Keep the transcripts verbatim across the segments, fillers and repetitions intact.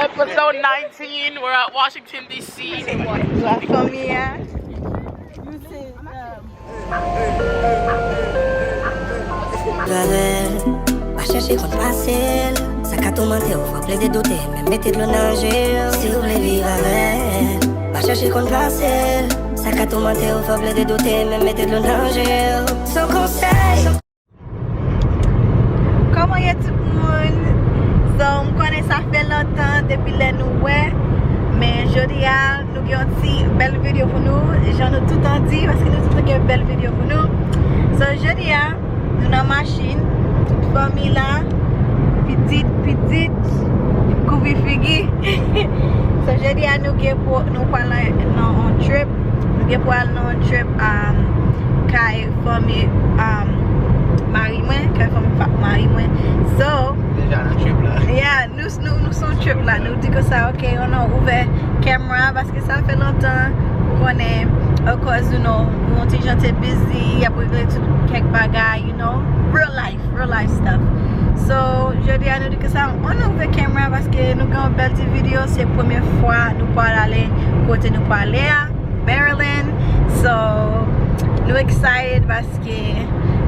Episode nineteen, we're at Washington, D C. La famille. Avè l, pa chèche konn pase l. Sa ka toumante w, fè w plede doute, men mete dlo nan je w. Si w vle viv avè l, pa chèche konn pase l. Sa ka toumante w, fè w plede doute, men mete dlo nan je w. Son konsèy. Kòman ye tout moun? So, m konnen sa fè lontan depi lè nou wè, men jodi a, nou gen yon ti bèl videyo pou nou, jan nou toutan di, paske nou toutan gen bèl videyo pou nou. So, jodi a, nou nan machin, tout fanmi la, pitit, pitit, kouvri figi. So, jodi a, nou gen pou, nou pral nan, nan yon trip, nou gen pou al nan yon trip, um, kay fanmi, um, mari mwen, kay fanmi pa-, mari mwen. So, deja nan trip la. Yeah, nou, nou, nou se yon trip la. Nou di konsa, ok, nou ouvè camera, paske sa fè lontan, ou konnen, of course, you know, nou ti jan te busy, y ap regle tout kèk bagay, you know, real life, real life stuff. So, jodi a nou di konsa, nou ouvè camera, paske nou gen yon bèl ti videyo, se premye fwa nou pral ale kote nou prale a. Maryland. So, nou excited paske,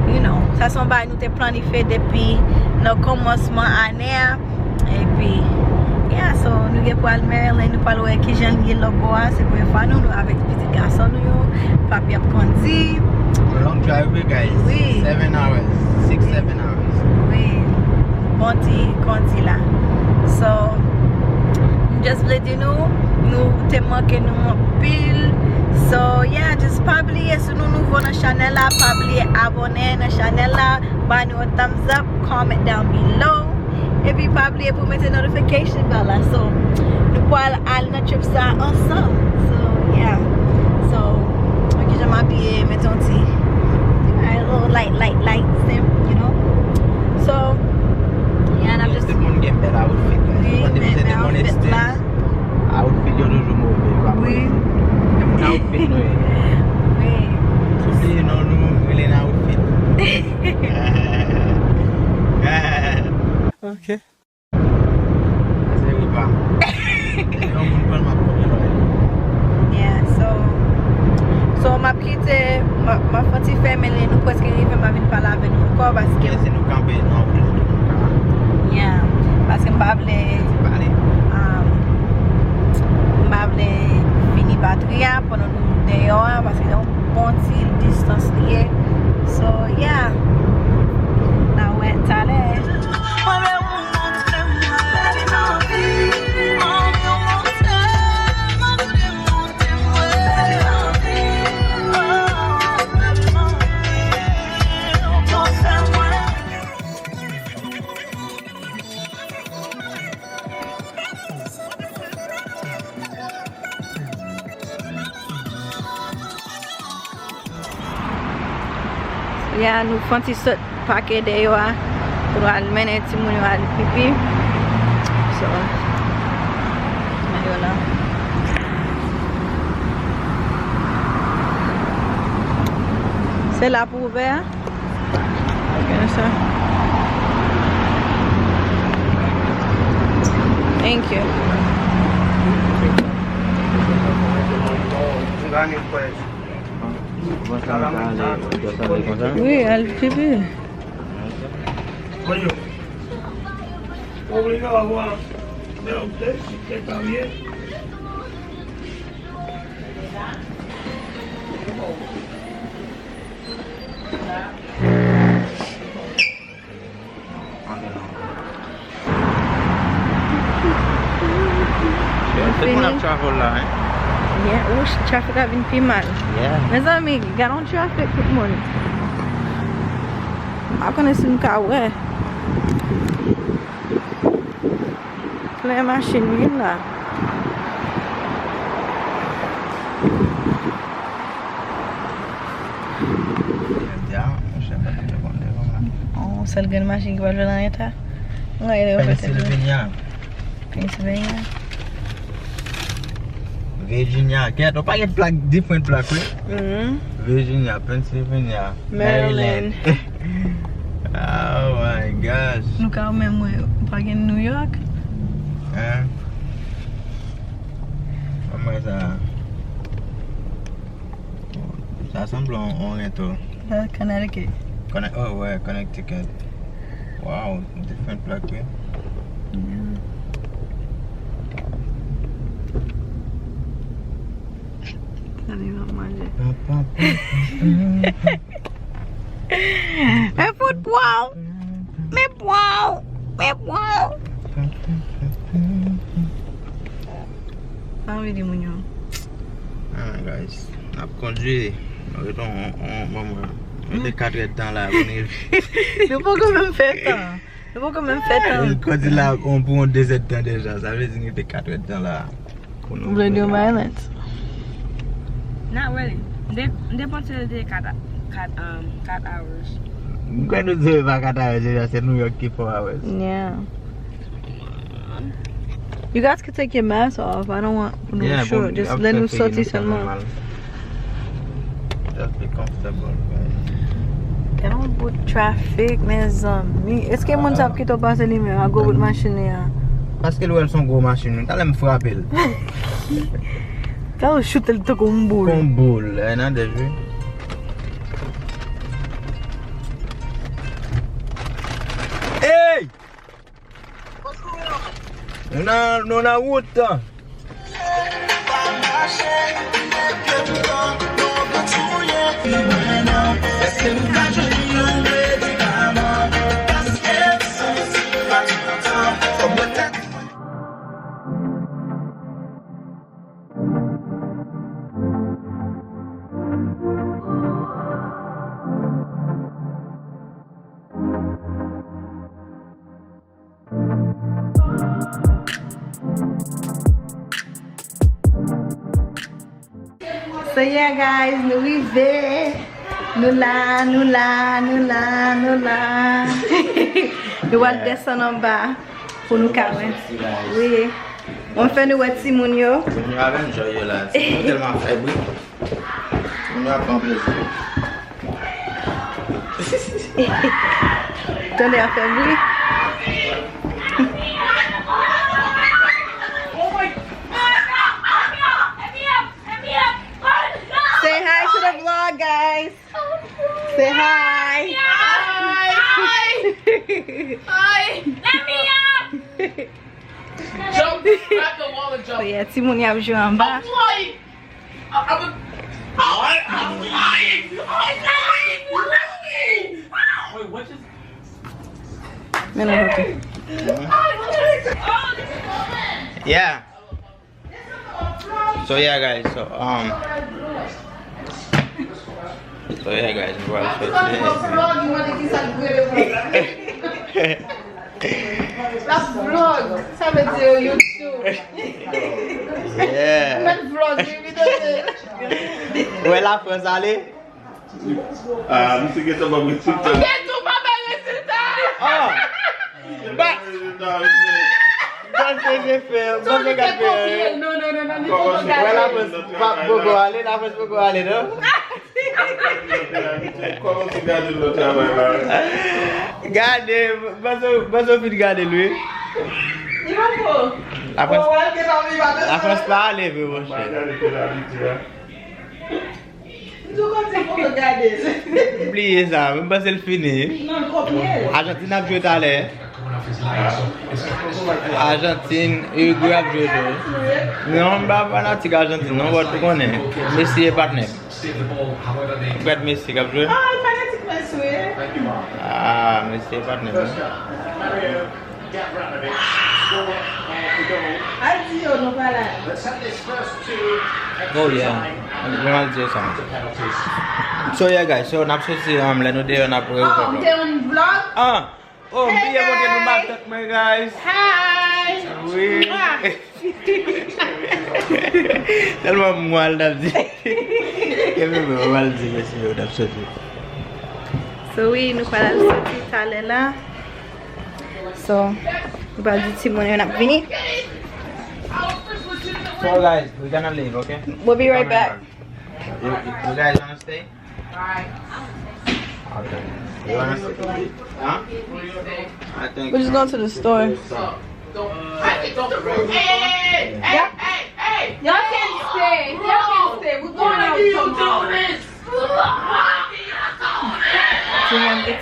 you know, sa se yon bagay nou te planifye depi nan kòmansman ane a. Epi, yeah, so, nou gen pou al Maryland, nou pral wè kijan l ye lòbò a. Se premye fwa nou, nou avèk pitit gason nou yo. Papi ap kondi. Long drive, wi, guys. Wi. Seven hours, six, seven hours. Wi. Bon ti kondi la. So, m just vle di nou, nou te manke nou anpil. So, yeah, just pa bliye, si nou nouvo nan chanèl la, pa bliye abòne nan chanèl la, ba nou yon thumbs up, comment down below. Epi pa bliye pou mete notification bell la. So, nou pral al nan trip sa ansanm. So, yeah. So, mwen kijan m abiye, mete yon ti, ti bagay, little light, light, light, you know. So, yeah, n ap just. Tout moun gen bèl outfit, guys. Wi, men, men outfit la. Outfit yo toujou move, pa vre? Wi. Men moun outfit nou ye. Wi. Sou bliye non nou, rele n outfit. Ok. Se riba. Se yon moun pran m ap konprann wè. Yeah, so, so m ap kite, m ap, m ap fè yon ti fèmen li, nou prèske rive, m ap vin pale avè nou ankò, paske. Yeah, se nou kanpe, nou ap vin tou. Yeah, paske m pa vle, um, m pa vle fini batri a pandan nou deyò a, paske se yon bon ti distans li ye. So, yeah. N a wè talè. Ya, nou fè yon ti sot pake deyò a pou nou al mennen timoun yo al pipi. So, men yo la. Se la pou ouvè a? Gade sa. Thank you. Wi, al pipi. Tout moun ap travel la, hein? Yeah, wouch, traffic la vin pi mal. Yeah. Mezanmi, gade yon traffic, tout moun. M pa konnen si m ka wè. Plen machin wi la. On sèl grenn machin ki pa jwenn anyen ta. Pennsylvania. Pennsylvania. Virginia. Kèt, ou pa gen plak, different plak, wi? Mhm. Virginia, Pennsylvania, Maryland. Maryland. Oh my gosh. Nou ka menm wè, pa gen New York? Hein? Sa, sa sanble yon, yon rento. Sa Connecticut. Conne-, oh, ouais, Connecticut. Wow, different plak, wi. Yeah. Gade, m ap manje. Pa, pa, pa, pa, pa. E fout pwaw! Men pwaw! Men pwaw! Pa anvi di moun yo. Ah, guys, n ap kondui. Nou ret on, on, on moman. Nou te kat èdtan la pou nou rive. Nou poko menm fè tan. Nou poko menm fè tan. Kondui la, on, pou on de zèdtan deja. Sa vle di nou te kat èdtan la. Pou nou vle di yon bay lent. Not really. M te, m te panse l te kat, kat, um, kat hours. M kwè nou di pa kat hours deja, se New York ki four hours. Yeah. You guys could take your mask off. I don't want no short. Just lè nou sòti sèlman. Just be comfortable, guys. Gade yon bout trafik, mezanmi. Èske moun sa ap kite w pase li menm ak gwo bout machin li an? Paske l wè l se yon gwo machin, wi. Talè m frape l. Talè w choute l tankou yon boul. Kon boul, e nan dèj, wi. Hey! Nou nan, nou nan wout. So yeah, guys, nou rive. Nou la, nou la, nou la, nou la. Nou pral desann anba pou nou ka wè. Wi. Mwen fè nou wè timoun yo. Moun yo avè m jòy yo la. Timoun yo tèlman fè bri. Moun yo ap pran plezi. Tande afè bri. Say hi to the vlog, guys. Say hi. Hi. Hi. Hi. Let me up. Jump, grab the wall and jump. So yeah, timoun y ap jwe anba. I'm flying. I'm, I'm, I'm flying. I'm flying. I'm flying. Wait, what just? Men nou hoke. Yeah. So yeah, guys. So, um, so yeah, guys, nou pral soti. L ap vlog. Sa vle di yo YouTube. Yeah. Mèt vlog, wi, wi, tande. Ou wè Lafrans ale? Ah, misye gentan ban m rezilta. Gentan ban m rezilta. Ah. Ba. Ban se je fè, ban se gad fè. Non, non, non, non, li poko gade. Wè Lafrans pa poko ale, Lafrans poko ale, non? Kòman se gade lòt travay la? Gade, ban se, ban se fin gade l, wi. Li poko. Lafrans, Lafrans pa ale vre, monchè. M tou konn se pou gade l. M bliye sa, m panse l fini. Non, l konbyen? Ajantin ap jwe talè. Ajantin, Uruguay ap jwe tou. Non, m pa fanatik Ajantin, non, but ou konnen. Messi e patnè m. Gad Messi k ap jwe. Ah, l fanatik Messi, wi. Ah, Messi e patnè m, non. Al di yo nou pa la. Oh yeah. Mwen al di yo sa. So yeah, guys, so n ap soti, um, lè nou deyò n ap reouvè. Oh, m te yon vlog? Ah! Oh, m bliye montre nou matant mwen, guys. Hi! Wi. Mwah! Tèlman m mwa l t ap di. Gen menm mwen al di mesye yo n ap soti. So wi, nou pral al soti talè la. So, nou pral di timoun yo n ap vini. So guys, we gonna leave, okay? We'll be right back. You, you guys wanna stay? Okay. You wanna stay? Huh? I think. We're just going to the store. Y'all, y'all can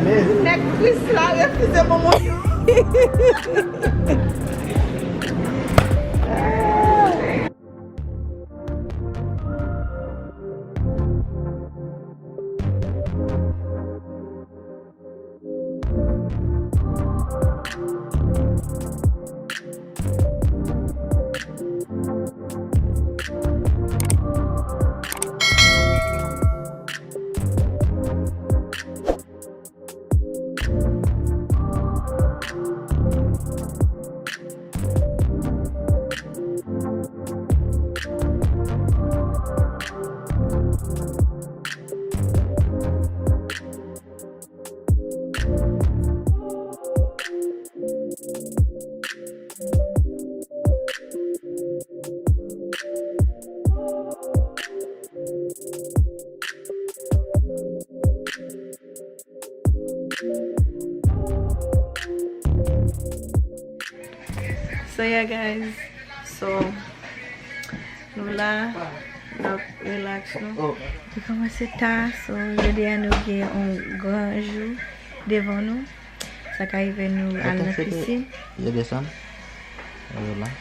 Nèg Kris la refize bonbon yo. So yeah guys, so nou la, n ap relax nou. Li kòmanse ta, so jodi a nou gen yon gran jou devan nou. Sa ka rive nou al nan pisin. Yo desann. Yo la.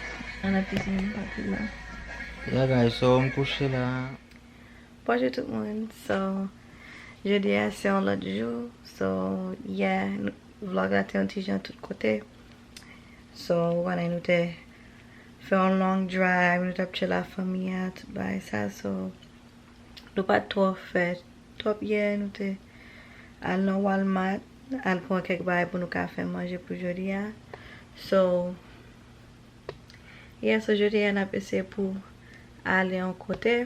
Al nan pisin, pa pi la. Yeah guys, so m kouche la. Bonjou tout moun. So, jodi a se yon lòt jou. So, yeah, nou- vlog la te yon ti jan tout kote. So, ou konnen nou te fè yon long drive, nou t ap chill ak fanmi a, tout bagay sa. So, nou pa t twò fè twòp yè, nou te al nan Walmart, al pran kèk bagay pou nou ka fè manje pou jodi a. So, yeah, so jodi a n ap eseye pou ale yon kote.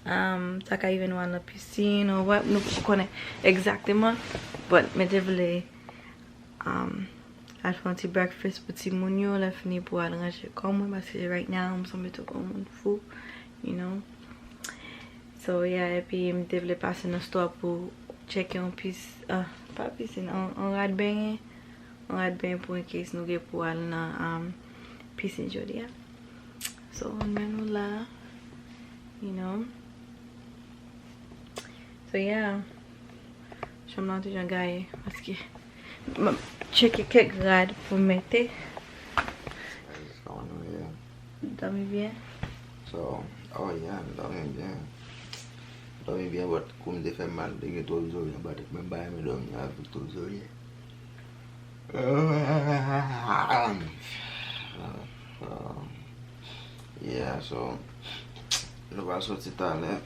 Um, sa ka rive nou al nan pisin, ou wè, nou poko konnen egzakteman. But, mwen te vle, um, al fè yon ti breakfast pou timoun yo, lè fini pou al ranje kò mwen, paske right now, m sanble tankou yon moun fou, you know. So, yeah, epi m te vle pase nan store pou tcheke yon pis, ah, pa pisin, yon, yon rad benyen, yon rad benyen pou in case nou gen pou al nan, um, pisin jodi a. So, men nou la, you know. So, yeah. Chanm nan te jan gaye, paske m ap tcheke kèk rad pou m mete. Kòman nou ye? Dòmi byen? So, oh yeah, m dòmi byen. M dòmi byen, but kou m te fè mal, te gen twòp zorye anba tèt mwen, m pa renmen dòmi avèk twòp zorye. Yeah, so, nou pral soti talè.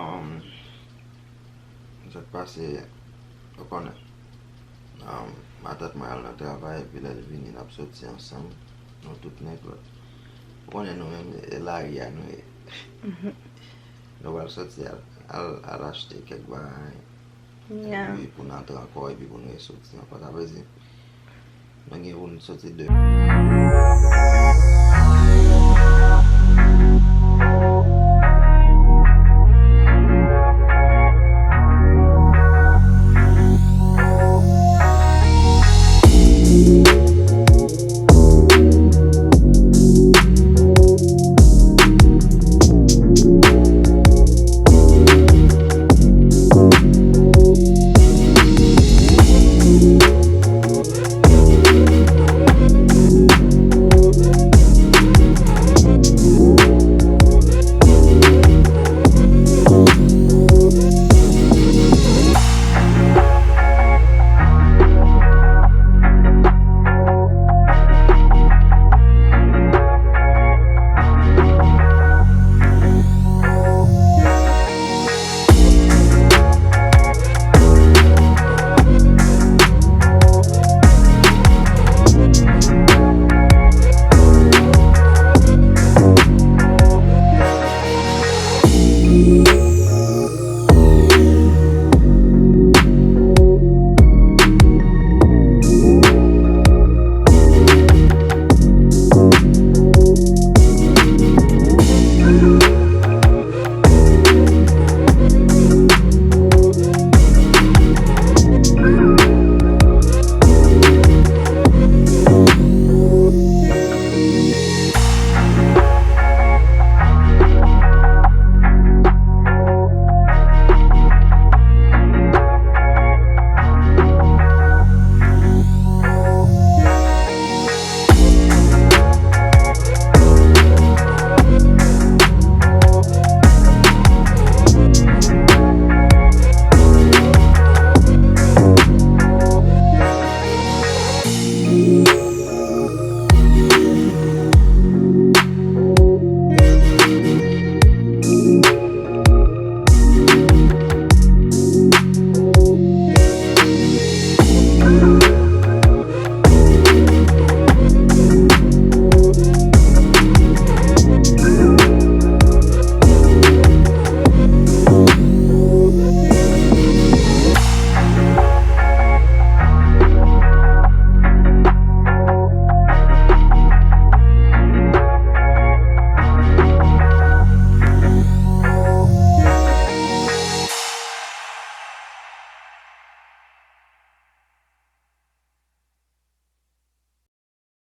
Um, sa k pase, ou konnen. Um, matant mwen al nan travay, epi lè l vini, n ap soti ansanm. Nou tout nèt, but ou konnen nou menm, e lari a nou ye. Nou pral soti al, al, al achte kèk bagay. Yeah. Epi pou n antre ankò, epi pou n resoti ankò. Sa vle di, nou gen pou n soti de.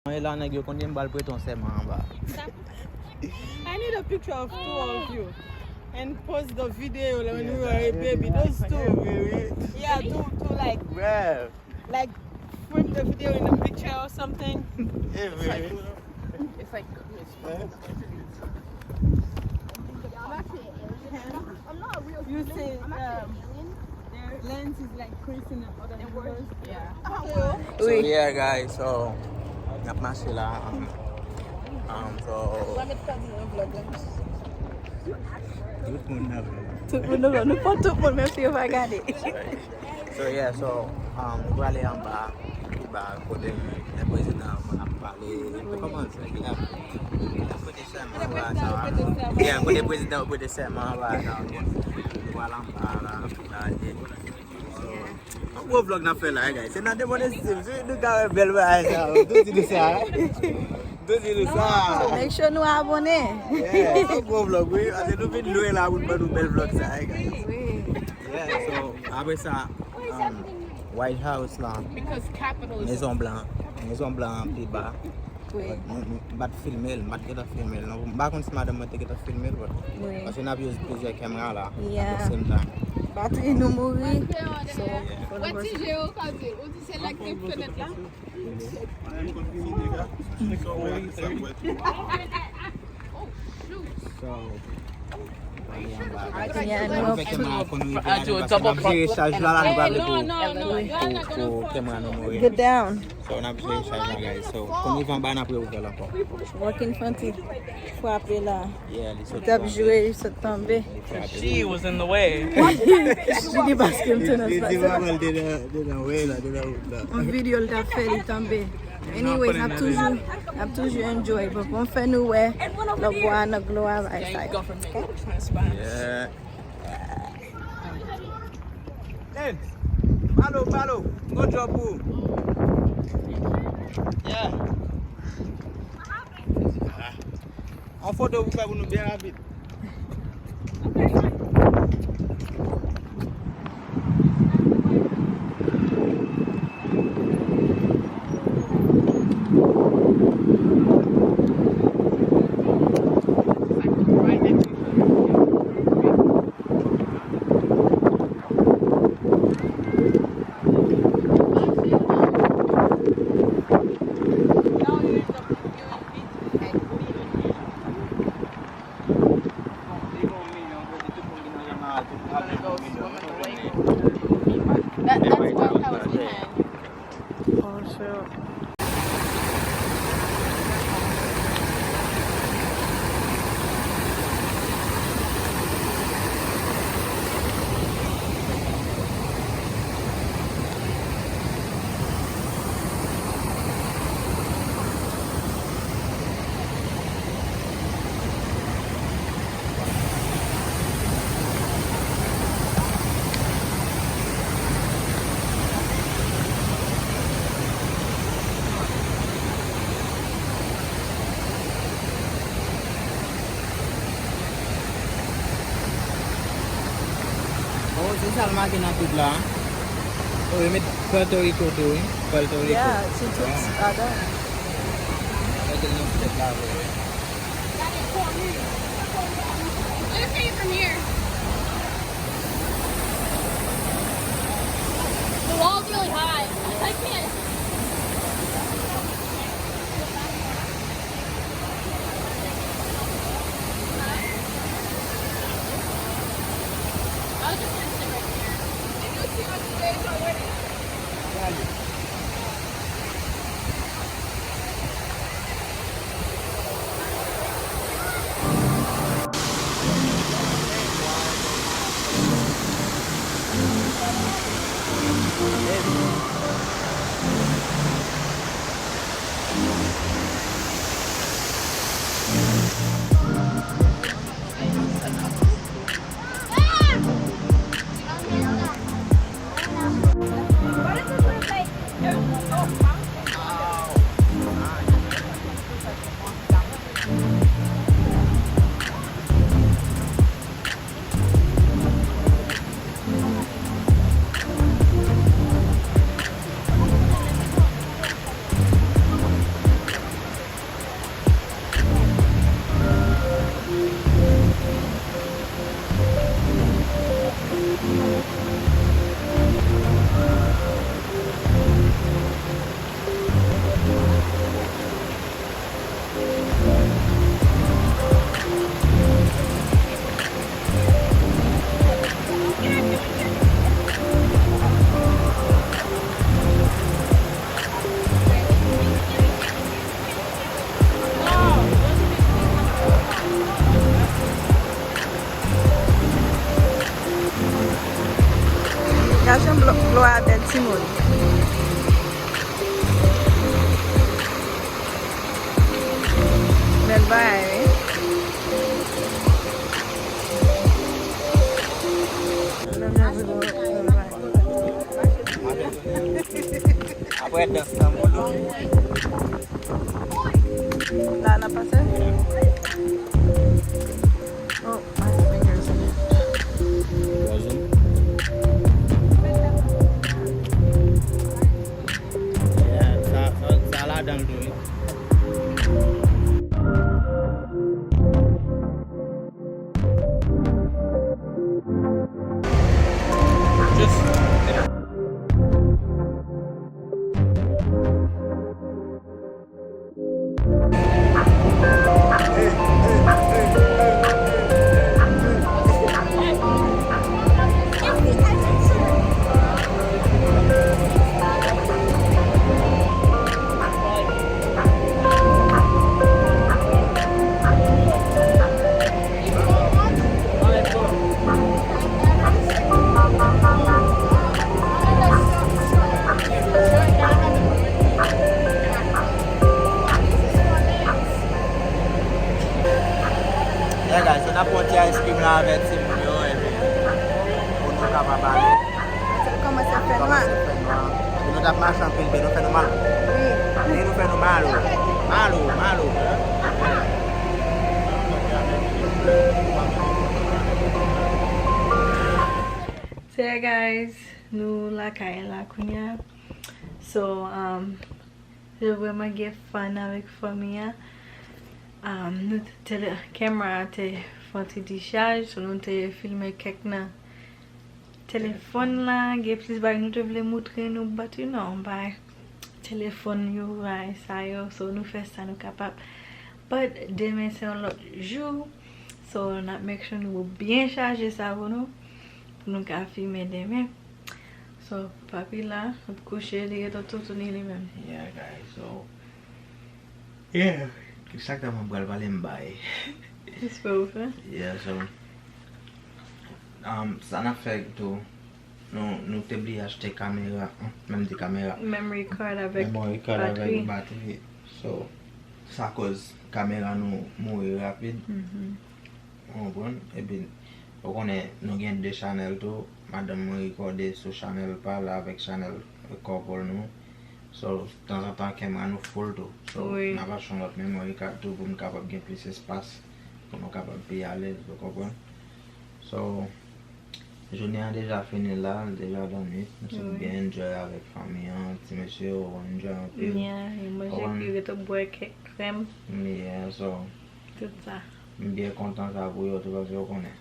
Mwen la nèg yo konnen m pral prete yon sèman anba. I need a picture of two of you and post the video like when we were a baby. Those two. Yeah, two, two like, like frame the video in a picture or something. If I could. If I could. You see, um, their lens is like Chris in the other universe. Yeah. So, yeah, guys, so, n ap mache la, um, um, so, tout moun nan vlog. Tout moun nan vlog. Nou pran tout moun, menm si yo pa gade. So, yeah, so, um, nou prale anba, pi ba, kote lè prezidan ap pale, kòman se, yeah. Kote sèman anba sa. Yeah, kote prezidan prete sèman anba sa. Nou pral anba la, pi ba, yeah. So, yon gwo vlog n ap fè la, eh, guys. Se nan demonestim, si nou ka wè bèl bagay sa, m tou di nou sa. M tou di nou sa. So, make sure nou abone. Yeah, se yon gwo vlog, wi. Paske nou vin lwen la pou n ban nou bèl vlog sa, eh, guys. Yeah, so, apre sa, um, White House la, Mezon Blan, Mezon Blan an pi ba. Wi. But nou, nou, m pa t filme l, m pa t gentan filme l non. M pa konn si madanm mwen te gentan filme l, but paske n ap use plizyè camera la at the same time. Batri nou mouri. So, fò nou pase. Ou di se lè k te fenèt la? So, Martin, yeah, nou ap tou. N ap jere chaj la, la, nou pa vle pou, pou, pou kèmera nou mouri. Get down. So, n ap jere chaj la, guys. So, kon nou rive anba, n ap reouvè l ankò. Joaquin Fanti frape la. Yeah, li sot tonbe. Li t ap jwe, li sot tonbe. She was in the way. Li di paske m te nan espas la. Li di, li di, li te nan, te nan way la, te nan wout la. Yon videyo l t ap fè, li tonbe. Anyways, n ap toujou, n ap toujou enjoy. Bon, bon, fè nou wè lòt bò a nan glo a, bay sa yo. Yeah. Hey, Malo, Malo, m gon djòb pou ou. Yeah. Yon foto pou fè pou nou byen rapid. That, that's what I was behind. Oh, sure. Oh, se sa l make nan pit la. Oh, yo met Puerto Rico tou, wi. Puerto Rico. Yeah, se tout ladan. Mete l nan pit la, vre. It's okay from here. The wall's really high. I can't. Gad jan blo-, dlo a bèl timoun. Bèl bagay, wi. Apre dans nan moun. La, n ap pase? Oh, my fingers. Poison. Yeah, sa, sa, sa ladan l tou, wi. Ice cream la avèti moun yo, epi pou nou kapab ale. Sa kòmanse fè nwa. Kòmanse fè nwa. Epi nou t ap mache anpil, pye nou fè nou mal. Wi. Pye nou fè nou mal o. Mal o, mal o. So yeah, guys, nou lakay la kounye a. So, um, yo vrèman gen fun avèk fanmi an. Um, nou te, tele, camera a te fè yon ti dichaj, so nou te filme kèk nan telefòn la. Gen plis bagay nou te vle moutre nou, but you know, bay telefòn yo, bay sa yo, so nou fè sa nou kapab. But demen se yon lòt jou, so n ap make sure nou byen chaje sa pou nou, pou nou ka filme demen. So, papi la, ap kouche, li gentan toutouni li menm. Yeah, guys, so, yeah, sa k ta mwen pral pale m bay. Respè ou fè? Yeah, so, um, sa n ap fè tou, nou, nou te bliye achte kamera, hmm, menm de kamera. Memory card avèk Memory card avèk batri. Batri. So, sa koz kamera nou mouri rapid. Mhm. Ou konprann? Epi, ou konnen, nou gen de chanèl tou. Madanm mwen rekòde sou chanèl pa l avèk chanèl kòpòl nou. So, tanzantan, camera nou full tou. So, wi, n ap achte yon lòt memory card tou pou nou kapab gen plis espas, pou nou kapab pi alèz, ou konprann? So, jounen an deja fini la, l deja dòmi. Nou sot, wi, byen enjoy avèk fanmi an, ti mesye yo enjoy anpil. Yeah, yo manje, konprann? Yo rete bwè kèk krèm. Yeah, so, tout sa. M byen kontan sa pou yo tou, paske yo konnen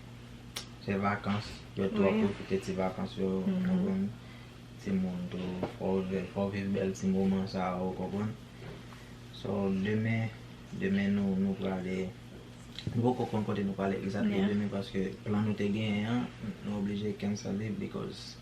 se vakans, yo tou ap, wi, pwofite ti vakans yo, mhm, konprann? Timoun tou, fò w, fò w viv bèl ti moman sa yo, konprann? So, demen, demen nou, nou prale, nou poko konn kote nou prale egzakteman, yeah, demen, paske plan nou te genyen an, nou oblije cancel li because,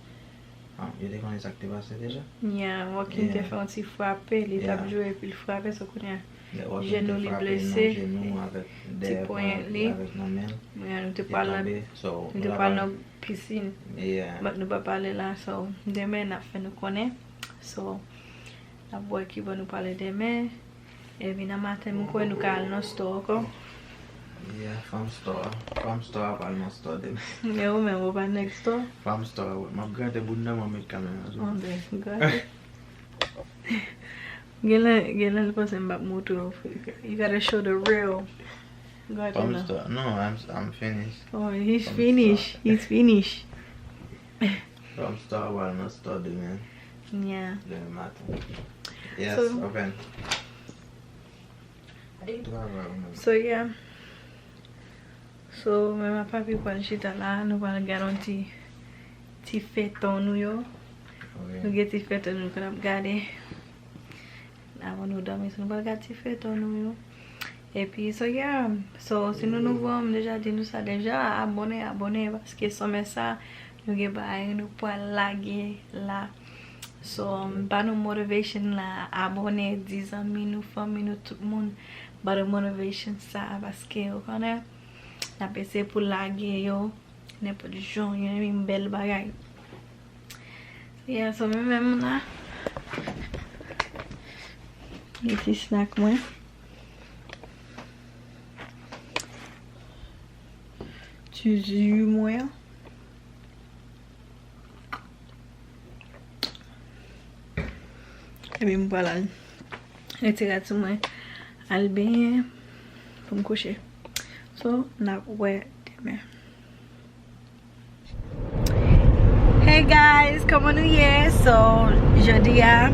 ah, yo te konnen sa k te pase deja. Yeah, Joaquin te, yeah, fè yon ti frape, li t ap, yeah, jwe epi l frape, so kounye a, yeah, Joaquin te frape nan jenou, avèk dèyè ponyèt li, avèk nan men l. Yeah, nou te pral nan, tonbe, so, nou te pral nan pisin. Yeah. But nou pa pale la, so, demen n ap fè nou konnen. So, n ap wè ki bò nou pale demen. Epi nan maten, m kwè nou ka al nan store ankò. Yeah, fanm store. Fanm store ap al nan store demen. E ou menm, ou pa nèg store? Fanm store, wi. M ap grate bounda mwen, met kamera sou. Oh, ben, grate. Genlè, genlè l panse m p ap moutre w. You gotta show the real. Grate la. Fanm store. No, I'm, I'm finished. Oh, he's finished. He's finished. Fanm store ap al nan store demen. Yeah. Demen maten. Yes, so, open. Travay ou menm. So, yeah. So, mwen ak papi pral chita la, nou pral gade yon ti, ti feyton nou yo. Wi. Nou gen ti feyton nou k ap gade. Avan nou dòmi, so nou pral gade ti feyton nou yo. Epi, so, yeah. So, si nou nouvo, m deja di nou sa deja, abòne, abòne, paske sèmen sa, nou gen bagay nou pral lage la. So, um, ba nou motivation la, abòne, di zanmi nou, fanmi nou, tout moun, ba nou motivation sa, paske, ou konnen, n ap eseye pou lage yo, nenpòt jan, you know what I mean, bèl bagay. Yeah, so mwen menm la, gen ti snack mwen. Ti ji mwen an. Epi m pral al retire ti mwen, al benyen pou m kouche. So, n ap wè demen. Hey guys, kòman nou ye? So, jodi a,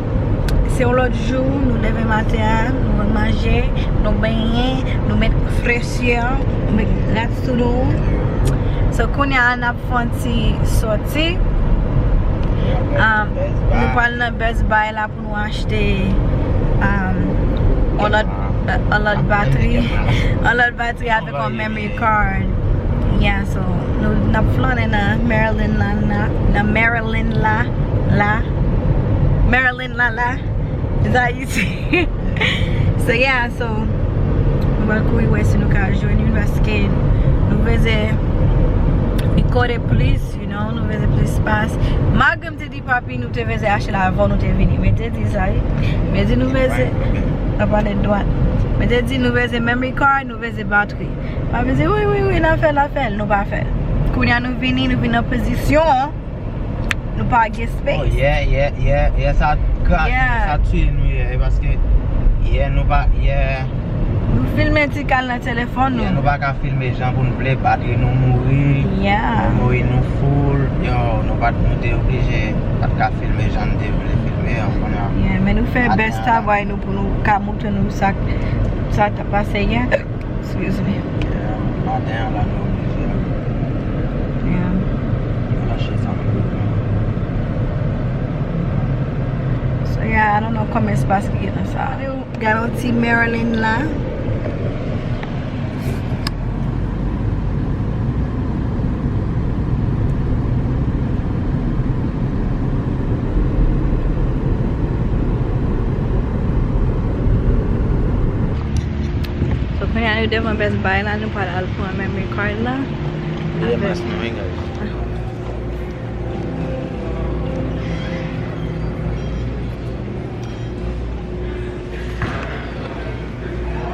se yon lòt jou, nou leve maten an, nou manje, nou benyen, nou met fresye, nou met rad sou nou. So, kounye a, n ap fè yon ti sòti. Um, nou pral nan Best Buy la pou nou achte, um, yon lòt, yon lòt batri. Yon lòt batri avèk yon memory card. Yeah, so, nou, n ap flannen nan Maryland la, nan, nan Maryland la, la. Maryland la, la. Is that you see? So, yeah, so, nou pral kouri wè si nou ka jwenn youn paske nou veze kote plis, you know, nou veze plis espas. Malgre m te di papi nou te veze achte la avan nou te vini. Men te di sa, wi. Men di nou veze, n ap pale dwat. Mwen te di nou veze memory card, nou veze batri. Pa veze, wi, wi, wi, n a fè l, n a fè l, nou pa fè l. Kounye a nou vini, nou vin nan pozisyon, nou pa gen space. Oh, yeah, yeah, yeah, yeah, sa kraze, yeah, sa tiye nou, yeah, paske, yeah, nou pa, yeah. Nou filme ti kal nan telefòn nou. Yeah, nou pa ka filme jan pou n vle, batri nou mouri, yeah, memori nou full, yo, nou pa t, nou te oblije pa t ka filme jan n te vle filme an, kounye a. Yeah, men nou fè best travay nou pou nou ka montre nou sa, sa t ap pase yè. Excuse me. Yeah, maten an la nou oblije. Yeah. Nou lache sa nou vle. So, yeah, I don't know kòman espas ki gen nan sa. Gade yon ti Maryland la. So, kounye a nou devan Best Buy la, nou pral al pran memory card la. Avèk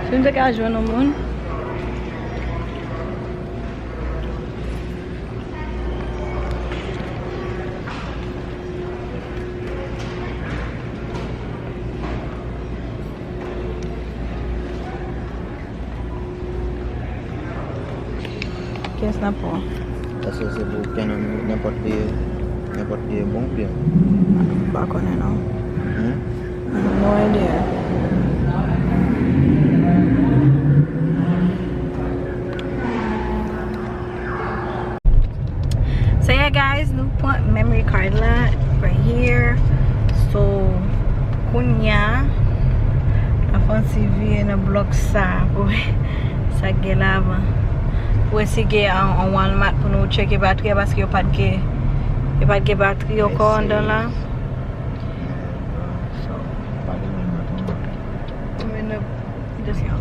Si m te ka jwenn yon moun. Kiyès n ap pran? Èske se pou kenn, nenpòt li, nenpòt li bon oubyen? M pa konnen non. Hmm? No idea. So yeah guys, nou pran memory card la right here. So, kounya, n ap fè yon ti vire nan blòk sa pou wè sa k gen la avan. Pou wè si gen an, an Walmart pou nou tcheke batri a, paske yo pa t gen, yo pa t gen batri ankò anndan la. So, pa gen menm batri. Mwen nan Just yonn.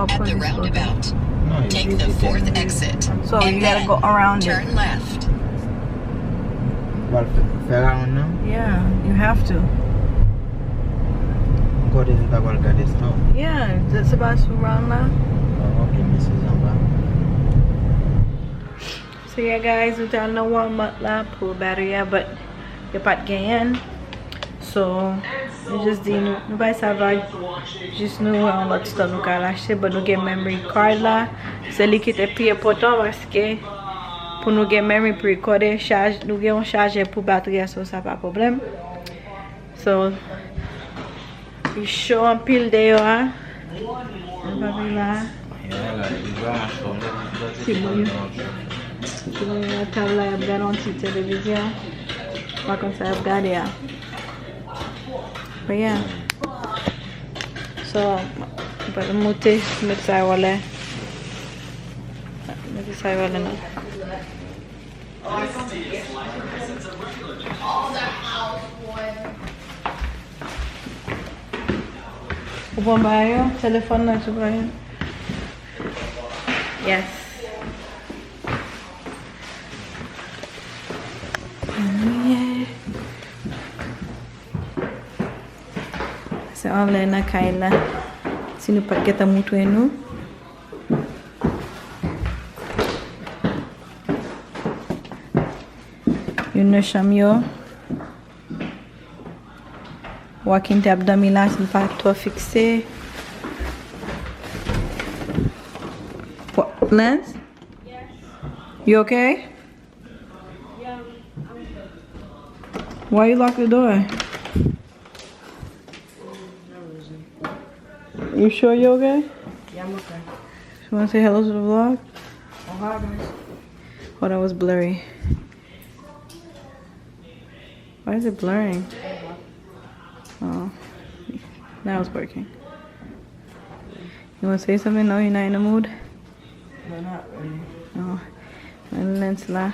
At the roundabout, take the fourth exit. So you gotta go around it. Turn left. Ou pral fè, fè round nan? Yeah, you have to. Kote nou ta pral gade sa? Yeah, se pa sou round la. Oh, ok, men se anba. So yeah guys, nou te al nan Walmart la pou battery a, but yo pa t genyen. So, nou just di nou, nou bay sa vag, jis nou wè yon lòt store nou ka al achte, but nou gen memory card la. Se li ki te pi enpòtan paske pou nou gen memory pou rekòde, chaj, nou gen yon chajè pou batri a, so sa pa pwoblèm. So, li cho anpil deyò a. Ann pa vin la. Ti moun, ti moun nan tab la, y ap gade yon ti televizyon. Pa konn sa y ap gade a. But yeah. So, m pral moute, met sa yo anlè. Met sa yo anlè non. Ou pran bagay yo? Telefòn nan tou bagay. Yes. Yeah. Se anlè nan kay la. Si nou pa t gentan moutre nou. Youn nan chanm yo. Joaquin te ap dòmi la, si l pa twò fikse. Lens? You okay? Why you lock the door? You sure you okay? Yeah, I'm okay. You wanna say hello to the vlog? Oh, hi, guys. Oh, that was blurry. Why is it blurring? Oh, now it's working. You wanna say something? No, you're not in the mood? No, not really. Oh, men lens la.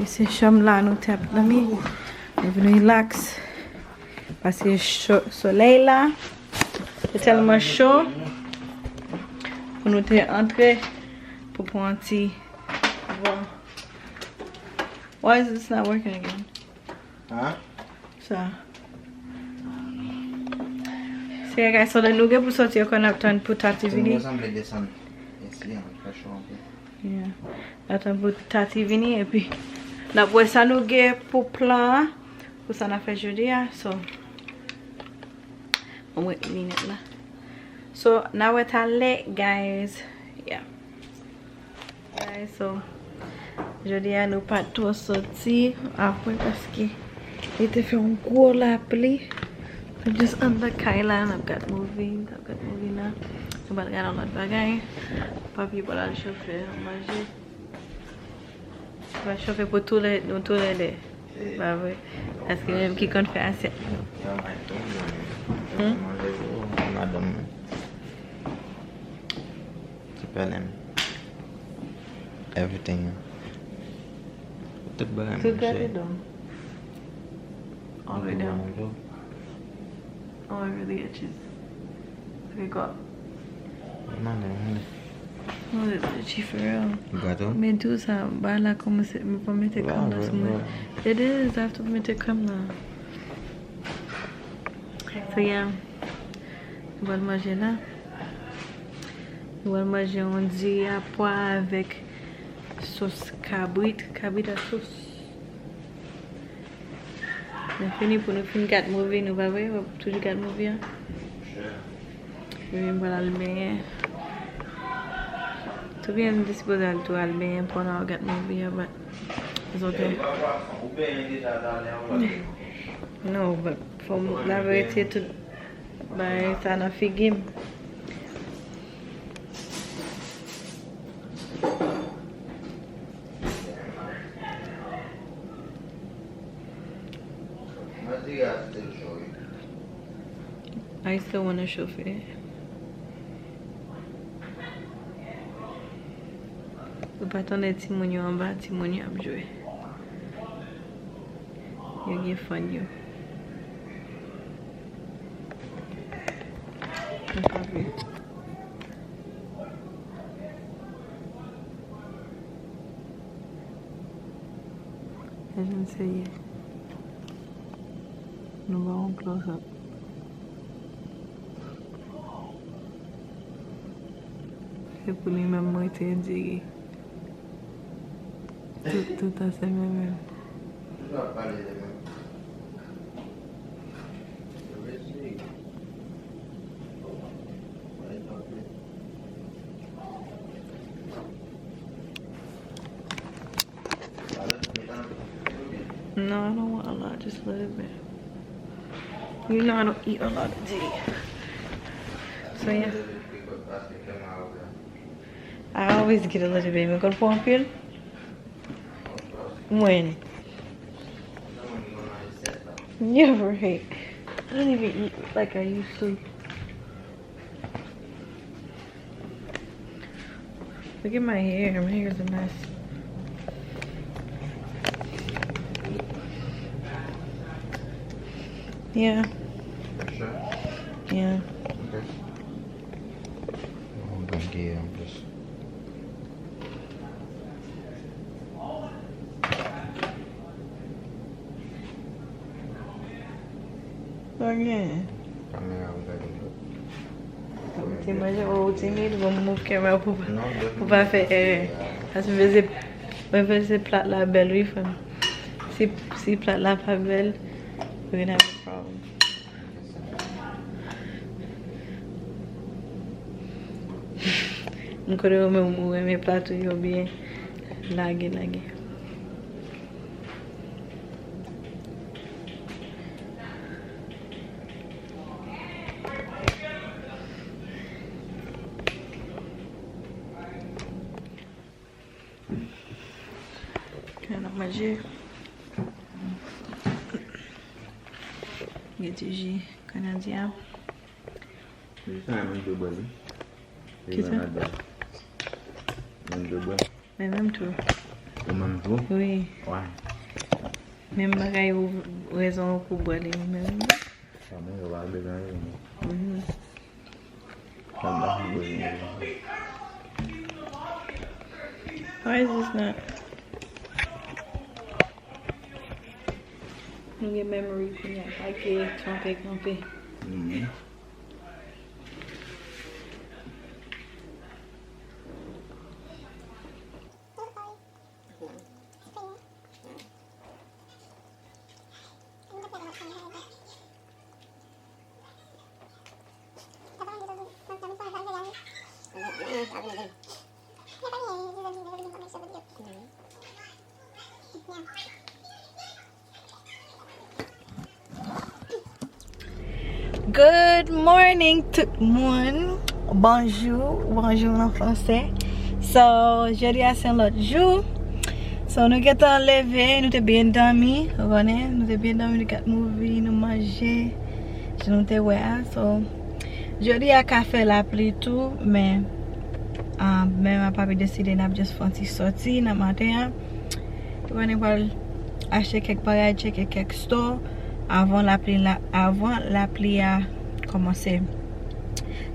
Se chanm la nou te ap dòmi. Nou vin rilaks. Pase cho, solèy la. Se tèlman cho. Pou nou te antre. Pou pran ti. Bon. Why is this not working again? Huh? Sa. Se yon kay sonde nou gen pou soti ankò n ap tann pou Tati vini. Mwen sanble desann isi an, fè cho anpil. Yeah. N ap tann pou Tati vini epi n ap wè sa nou gen pou plan an, pou sa n ap fè jodi a. So, mwen met linèt la. So, n a wè talè, guys. Yeah. Guys, so, jodi a nou pa t twò soti apre paske li te fè yon gwo lapli. Nou just anndan kay la, n ap gad movie, n ap gad movie la. Nou pa t gad yon lòt bagay. Papi pral al chofe manje. Li pral chofe pou tou lè, nou tou lè de. Pa vre? Paske li menm ki konn fè asyèt. Hmm? Manje pou madanm mwen. Ti pèlen m. Everything. Tout bagay m. Tout gade dom. All the way down. Oh, it really itches. Let me go up. Mande, mande. Oh, it itchy for real. Gato? Men tou sa, ba la kòmanse, men pa mete krèm la sou mwen. It is, I have to mete krèm la. So, yeah. Nou pral manje la. Nou pral manje yon diri a pwa avèk sos kabrit, kabrit a sos. Nou fini pou nou fin gad movie, nou pa vre? W ap toujou gad movie a? Epi m pral al benyen. Toubyen m te sipoze al tou al benyen pandan w ap gad movie a, but it's okay. No, but fò m laverite tout bagay sa nan figi m. I still wanna chauffe. Ou pa tande timoun yo anba, timoun yo ap jwe. Yo gen fun yo. Mwen pa vle. Jan se ye. Nou ba yon close up. Se pou li menm mwen te diri. Tout, tout a se menm menm. No, I don't want a lot, just a little bit. You know I don't eat a lot of tea. So yeah. I always get a little bit. Mwen konn pran anpil. When? You're right. I don't even eat like I used to. Look at my hair. My hair is a mess. Yeah. You sure? Yeah. Okay. Mwen gen anplis. Sa gen? Kamera ap gade tou. Ou te manje, ou timid, bon, move kamera pou, pou pa fè erè. Paske mwen vle, mwen vle plat la bèl, wi, frè m. Si, si plat la pa bèl, we gonna have a problem. M konnen ou menm ou renmen plat ou yo byen lage, lage. Kan n ap manje. Gen ti ji kanadyen. Ji sa a, mwen dwe bwè li. Kisa? Mwen dwe bwè. Men menm tou. Menm tou? Wi. Why? Menm bagay ou, rezon ou pou bwè li menm. Sa mwen yo pa bezwen rezon. Mhm. Sa m pa bezwen rezon. Why is this not? Nou gen memory kounye a, pa gen kanpe, kanpe. Mhm. Good morning tout moun. Bonjou, bonjou an fransè. So, jodi a se yon lòt jou. So, nou gentan leve, nou te byen dòmi, ou konnen, nou te byen dòmi, nou gad movie, nou manje, jan nou te wè a. So, jodi a ka fè lapli tou, men, ah, men m a papi deside n ap just fè yon ti sòti nan maten an. Ou konnen pral achte kèk bagay, tcheke kèk store avan lapli la, avan lapli a kòmanse.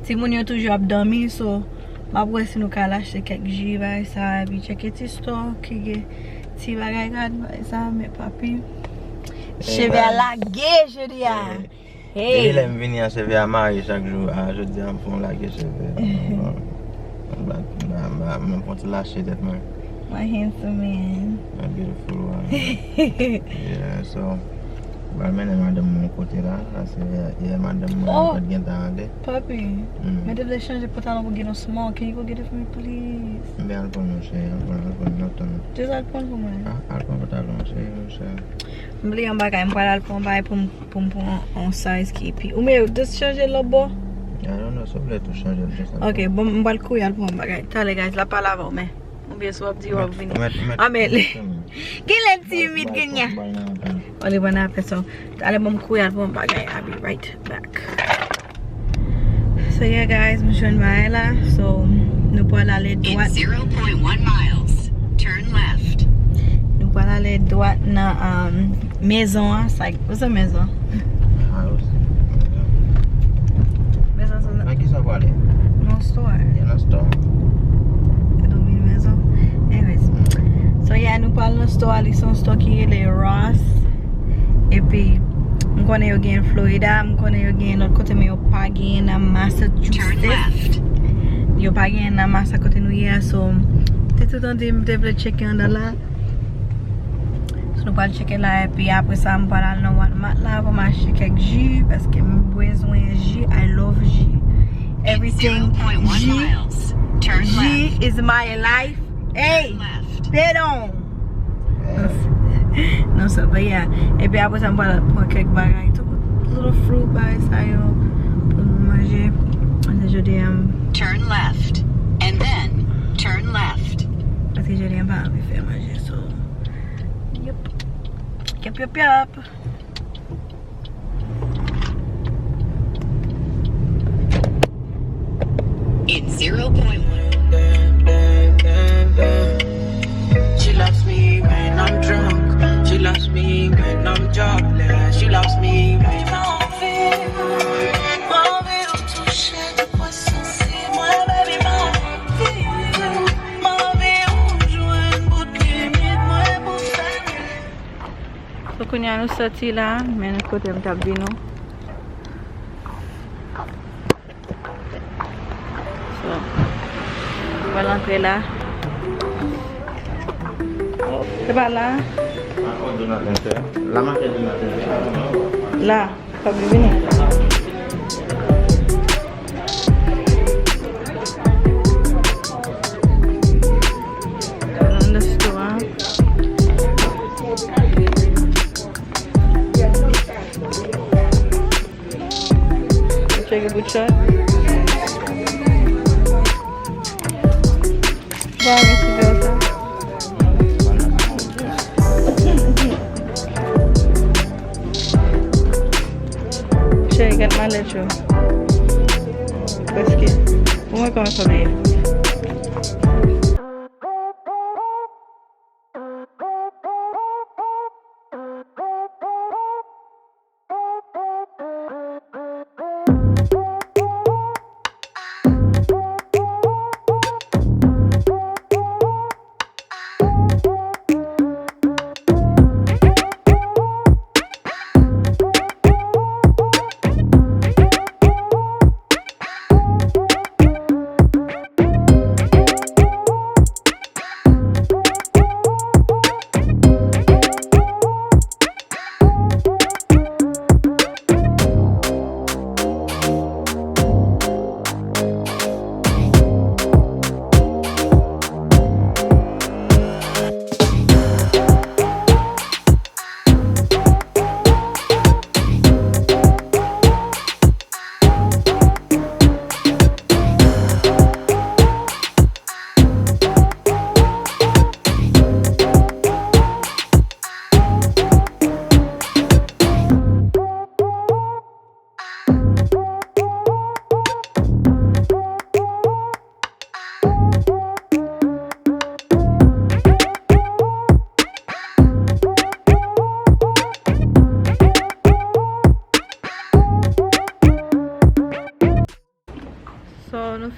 Timoun yo toujou ap dòmi, so m ap wè si nou ka al achte kèk ji, bagay sa, epi tcheke ti store ki gen ti bagay, gad bagay sa, men papi. Cheve a lage jodi a. Depi lè m vini an, cheve a mare chak jou. A, jodi a m fè yon lage cheve. M fè yon ti lache tèt mwen. My handsome man. My beautiful one. Yeah, so, m pral mennen madanm mwen yon kote la. Sa se yè madanm mwen an fèt gentan ale. Papi, men te vle chanje pantalon pou get on small. Can you go get it for me, please? Men al pran l, mon cheri, al pran l, al pran l, n ap tann ou. Just al pran l pou mwen. Ah, al pran pantalon, cheri, mon cheri. M bliye yon bagay, m pral al pran yon bagay pou m, pou m pran yon size ki pi. Ou men, just chanje lòt bò. I don't know, si w vle tou chanje l, just al pran. Ok, bon, m pral kouri al pran yon bagay. Talè, guys, l ap pale avè w, men. Oubyen si w ap di w ap vini. Ah, men li genlè timid kounye a. Ou li pran apre sa. Talè, bon, m kouri al pran yon bagay. I'll be right back. So yeah, guys, m jwenn bagay la. So, nou pral ale dwat. In zero point one miles, turn left. Nou pral ale dwat nan, um, mezon an. Sa, what's a mezon? House. Mezon sa. Nan ki sa w prale? Nan store. Yeah, nan store. It don't mean mezon. Anyways. So yeah, nou pral nan store. Li se yon store ki rele Ross. Epi, m konnen yo gen Florida, m konnen yo gen lòt kote, men yo pa gen nan Massachusetts. Yo pa gen nan Massa kote nou ye a, so, te toutan di m te vle tcheke anndan la. So, nou pral tcheke la, epi apre sa, m pral al nan Walmart la, pou m achte kèk ji, paske m bezwen ji, I love ji. Everything ji, ji is my life. Hey, pardon. Non, sa pa ya. Epi apre sa, m pral pran kèk bagay tou. Little fruit bagay sa yo. Pou nou manje. Paske jodi a, m... Turn left, and then turn left. Paske jodi a, m pa anvi fè manje, so. Yep. Yep, yep, yep. In zero point one. She loves me when I'm drunk. She loves me when I'm jobless. She loves me when I'm... So, kounye a nou sòti la, men kote m t ap di nou. So, nou pral antre la. Se pa la. La. Papi vini. Nan store. Tcheke pou chat. Bon, mèsi pou sa. Cheri, gad malèt yo. Prèske. Ou wè kòman sa ye.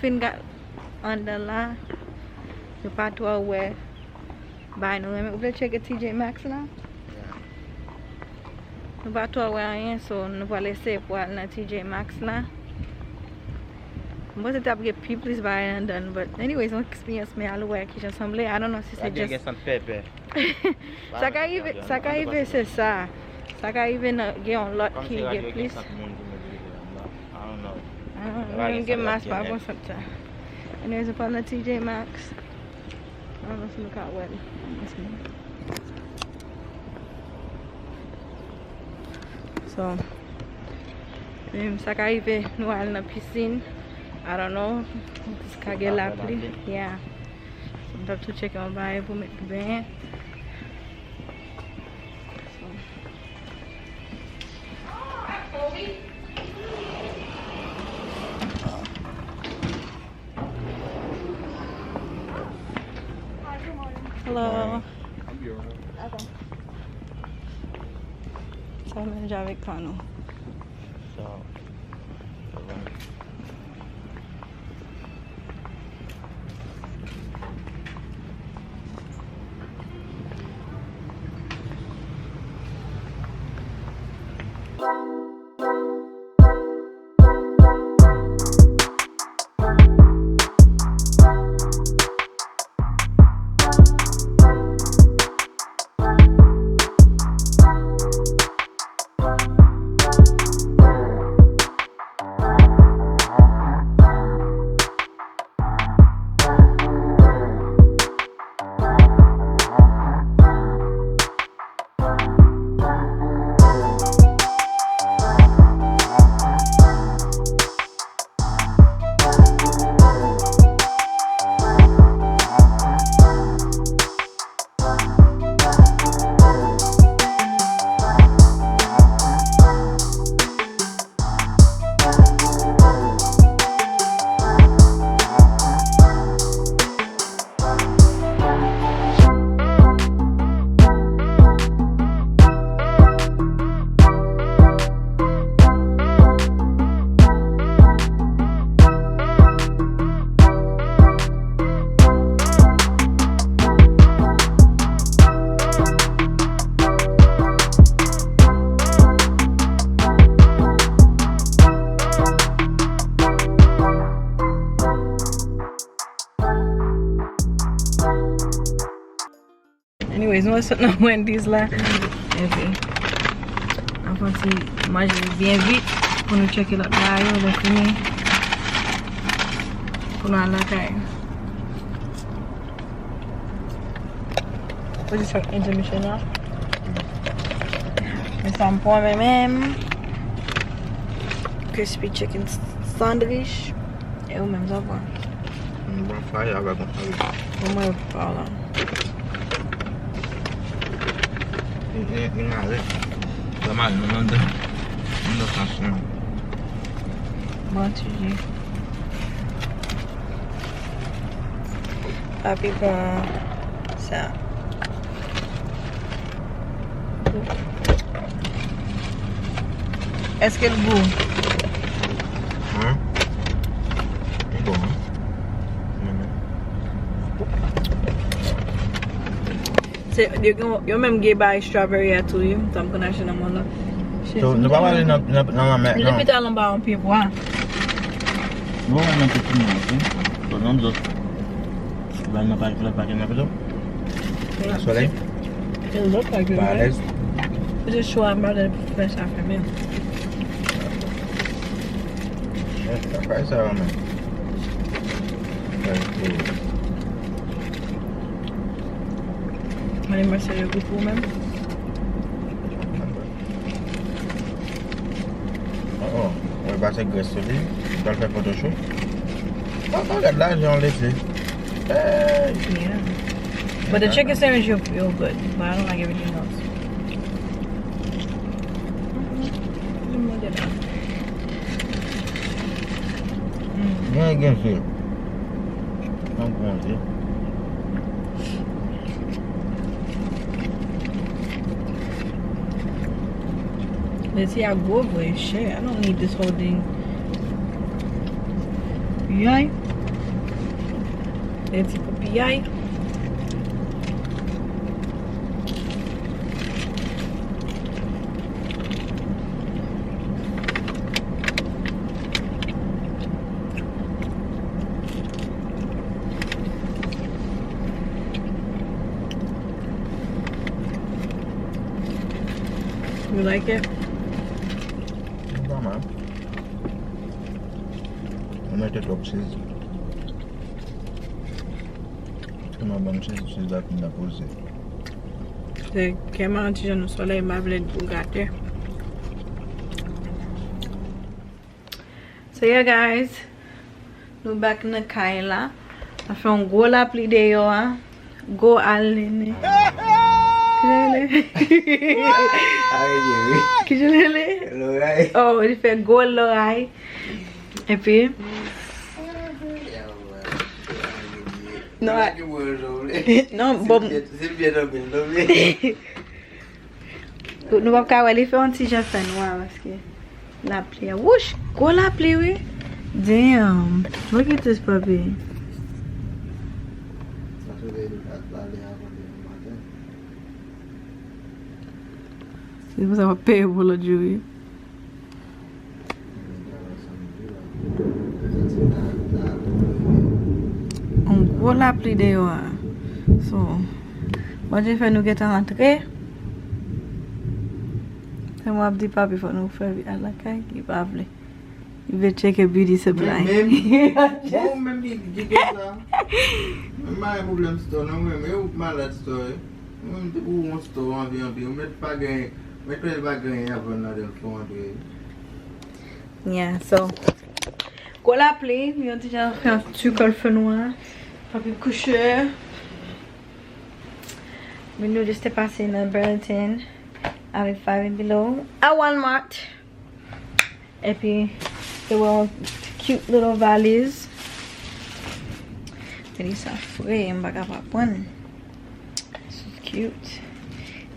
N gat anndan la, nou pa twò wè bagay nou renmen. Ou vle tcheke T J Maxx la? Nou pa twò wè anyen, so nou pral eseye pou al nan T J Maxx la. Mwen panse t ap gen pi plis bagay anndan, but anyways, yon eksperyans, men al wè kijan sanble. I don't know si se just Sa ka rive, sa ka rive se sa. Sa ka rive nan gen yon lòt ki gen plis. Ah, nou menm gen mas pa bon sant sa. Anyways, nou pral nan T J Maxx. I don't know si nou ka wè l. So, menm sa ka rive nou al nan pisin. I don't know. Jiska gen lapli. Yeah. M t ap tou tcheke yon bagay pou met pou benyen. Hello. Sa menm jan avèk kan nou. Anyways, nou sot nan Wendy's la. Epi n ap fè yon ti manje byen vit pou nou tcheke lòt bagay yo, lè fini pou nou al lakay. Pozisyon entèmisyonal. Men sa m pran men menm. Crispy chicken sandwich. E ou menm, sa w pran? M pran fry avèk yon sandwich. Bon, mwen pa la. Li, li, li mare. Sa mare, men nan de, nan de fason. Bon, ti je. Papi pran sa. Èske l gou? Wi. Li bon, wi. Mwen menm. Se, yo, yo, yo menm gen bay strawberry a tou, wi. Sa m konn achte nan mall la. So, nou pa prale nan, nan, nan lanmè, non. Lopital anba yon pye bwa. Nou pa prale nan piscine nan, ok? So, nou just bay nan pa, lòt pake nan pito. Nan solèy. E lòt pake. Pa alèz. Se cho a, m pa vle fè sa fèmen. Sa fay sa yo menm. Mwen, mwen se le gou pou mwen. Oh, oh. Mwen pase grès sou li. Mwen pral fè photoshop. Oh, oh, gad lajan w lese. Hey! Yeah. But the chicken sandwich, you're, you're good. But I don't like everything else. Mm-hmm. Gen, gen se. An bon, se. Leti a gwo vre, shit. I don't need this whole thing. Yoy. Yon ti poupiyay. You like it? Pa mal. Ou mete twòp sezi. Tèlman banm sezi, sezi la fin la poze. Se kè m an ti jan nan solèy, m pa vle l pou gate. So yeah, guys, nou back nan kay la. Sa fè yon gwo lapli deyò a. Go al nene. Ki jan rele? Ki jan rele? Loray. Oh, li fè gwo loray. Epi non, non, bon. Nou p ap ka wè, li fè yon ti jan fè nwa paske lapli a. Wouch, gwo lapli wi. Damn, look at this puppy. Se pou sa w ap peye pou lòt jou wi. Yon gwo lapli deyò a. So, Bondye fè nou gentan antre. Fè mwen ap di papi fò nou fè vi al lakay, li pa vle. Li vle tcheke beauty supply. Men, men, bon, menm ki, ki gen sa. Mwen pa gen pwoblèm store, non, mwen, men ou malad store. Mwen, m te pou yon store, anvi, anvi. Ou mèt pa gen, mèt pa gen anyen a vann ladan l fò antre. Yeah, so, gwo lapli, yon ti jan fè yon ti kòl fè nwa. Papi kouche. Men nou just te pase nan Burlington avèk Five and Below a Walmart. Epi, te wè yon cute little valiz. Te di sa fre, m pa ka pa pran l. So cute.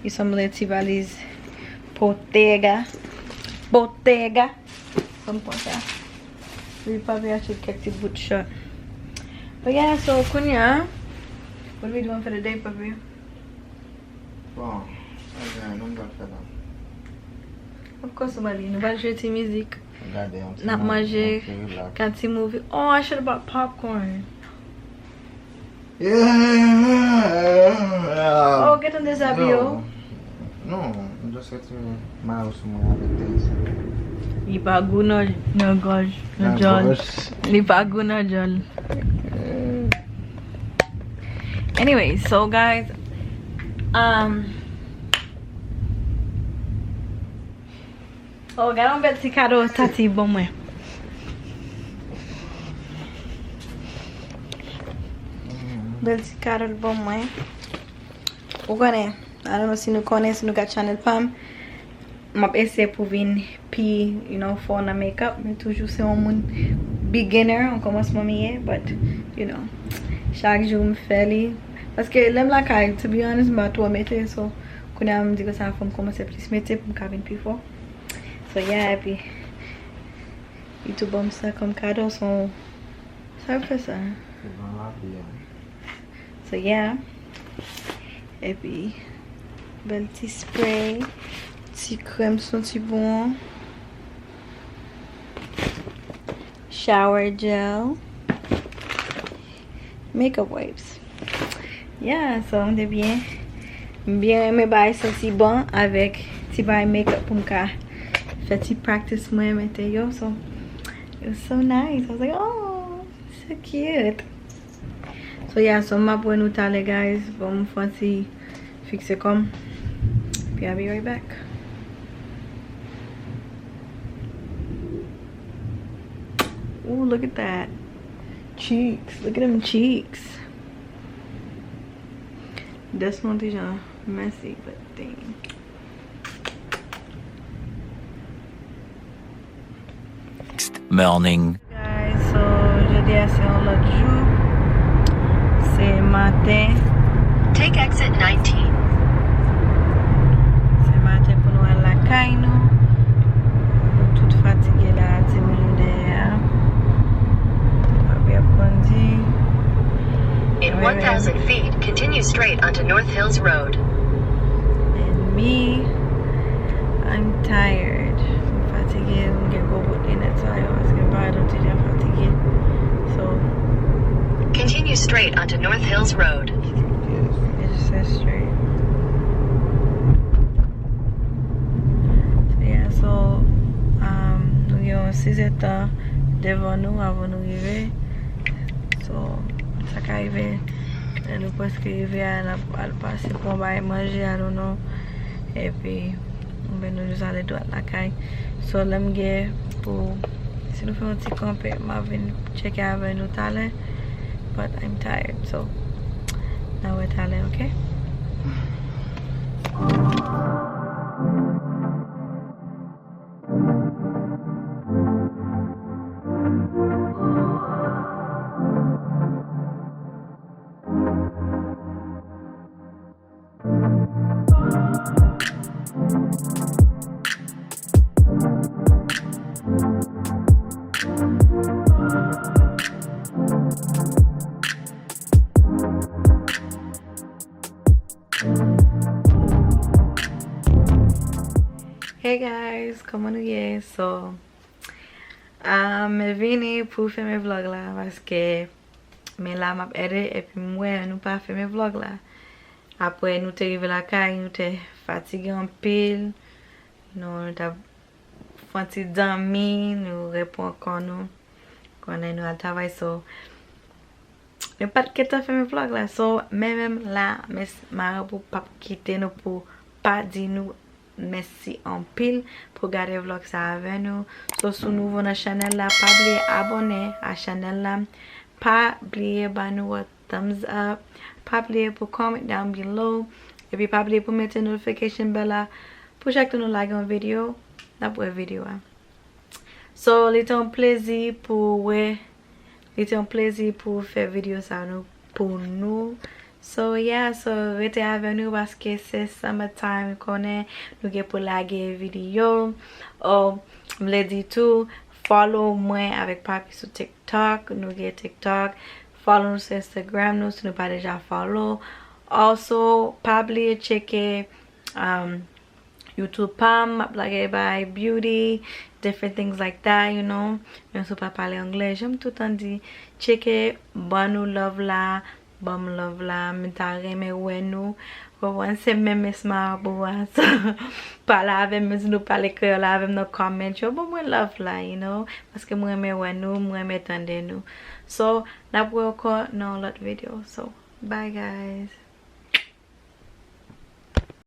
Li sanble ti valiz Bottega. Bottega. Sa m pran sa. Wi, papi achte kèk ti bout short. But yeah, so, kounye a, what we doing for the day, papi? Bon, sa gen, nou pral fè la. Of course, nou pral, nou pral jwe ti mizik. Gade yon ti movie, yon ti relax. N ap manje, gad ti movie. Oh, I should have bought popcorn. Yeah. Oh, gentan dezabiye w. No, no, m just retire mayo sou mwen avèk tèl sa. Li pa gou nan, nan gòj, nan djòl. Li pa gou nan djòl. Anyway, so guys, um, oh, gade yon bèl ti kado Tati ban mwen. Bèl ti kado l ban mwen. Ou konnen, I don't know si nou konnen, si nou gad channel pa m, m ap eseye pou vin pi, you know, fò nan makeup, men toujou se yon moun beginner, an kòmansman m ye, but, you know, chak jou m fè li. Paske lè m lakay, to be honest, m pa twò mete, so, kounye a m di konsa fò m kòmanse plis mete pou m ka vin pi fò. So, yeah, epi, li tou ban m sa kòm kado, so, sa yo fè sa. Se gran lapli a. So, yeah. Epi, bèl ti spray, ti krèm santi bon, shower gel, makeup wipes. Yeah, so m te byen, m byen renmen bagay santi bon avèk ti bagay makeup pou m ka fè ti practice mwen, mete yo. So, it was so nice. I was like, oh, so cute. So yeah, so m ap wè nou talè, guys. Bon, m fè yon ti fikse kò m. Epi I'll be right back. Ooh, look at that. Cheeks. Look at them cheeks. That's one thing, y'all. Messy, but dang. Next morning. Guys, so, jodi a se yon lòt jou. Se maten. Take exit nineteen. Se maten pou nou al lakay nou. Nou tout fatige la, timoun yo dèyè a. Papi ap kondi. straight onto North Hills Road. And me, I'm tired. M fatige, m gen gwo bout linèt sa yo, paske m parèt yon ti jan fatige. So, continue straight onto North Hills Road. It's just straight. So, yeah, so, um, nou gen yon sizè tan devan nou avan nou rive. So, sa ka rive, lè nou prèske rive a, n ap al pase pran bagay manje, I don't know. Epi, oubyen nou jis ale dwat lakay. So, lè m gen pou, si nou fè yon ti kanpe, m ap vin tcheke avè nou talè. But I'm tired, so, n a wè talè, ok? Hey guys, kòman nou ye? So, ah, mwen vini pou fèmen vlog la, paske men la m ap ede epi m wè nou pa fèmen vlog la. Apre nou te rive lakay, nou te fatige anpil, nou t ap fè yon ti dòmi, nou reprann kò nou. Konnen nou al travay, so, nou pa t gentan fèmen vlog la. So, men menm la, Miss Marabou p ap kite nou pou pa di nou mèsi anpil pou gade vlog sa avè nou. So, si w nouvo nan chanèl la, pa bliye abòne a chanèl la. Pa bliye ba nou yon thumbs up. Pa bliye pou comment down below. Epi pa bliye pou mete notification bell la pou chak tan nou lage yon videyo, n ap wè videyo a. So, li te yon plezi pou wè, li te yon plezi pou fè videyo sa nou, pou nou. So, yeah, so, rete avè nou paske se summer time, ou konnen, nou gen pou lage videyo. Oh, m vle di tou, follow mwen avèk Papi sou TikTok, nou gen TikTok. Follow nou sou Instagram nou, si nou pa deja follow. Also, pa bliye tcheke, um, YouTube pa m, m ap lage bay beauty, different things like that, you know. Menm si w pa pale anglè, jan m toutan di, tcheke, ban nou love la, ban m love la, m ta renmen wè nou. Ou konprann, se menm Miss Marabou a, so, pale avè m, menm si nou pale kreyòl avè m nan comment yo, ban mwen love la, you know, paske m renmen wè nou, m renmen tande nou. So, n ap wè ankò nan yon lòt videyo. So, bye guys.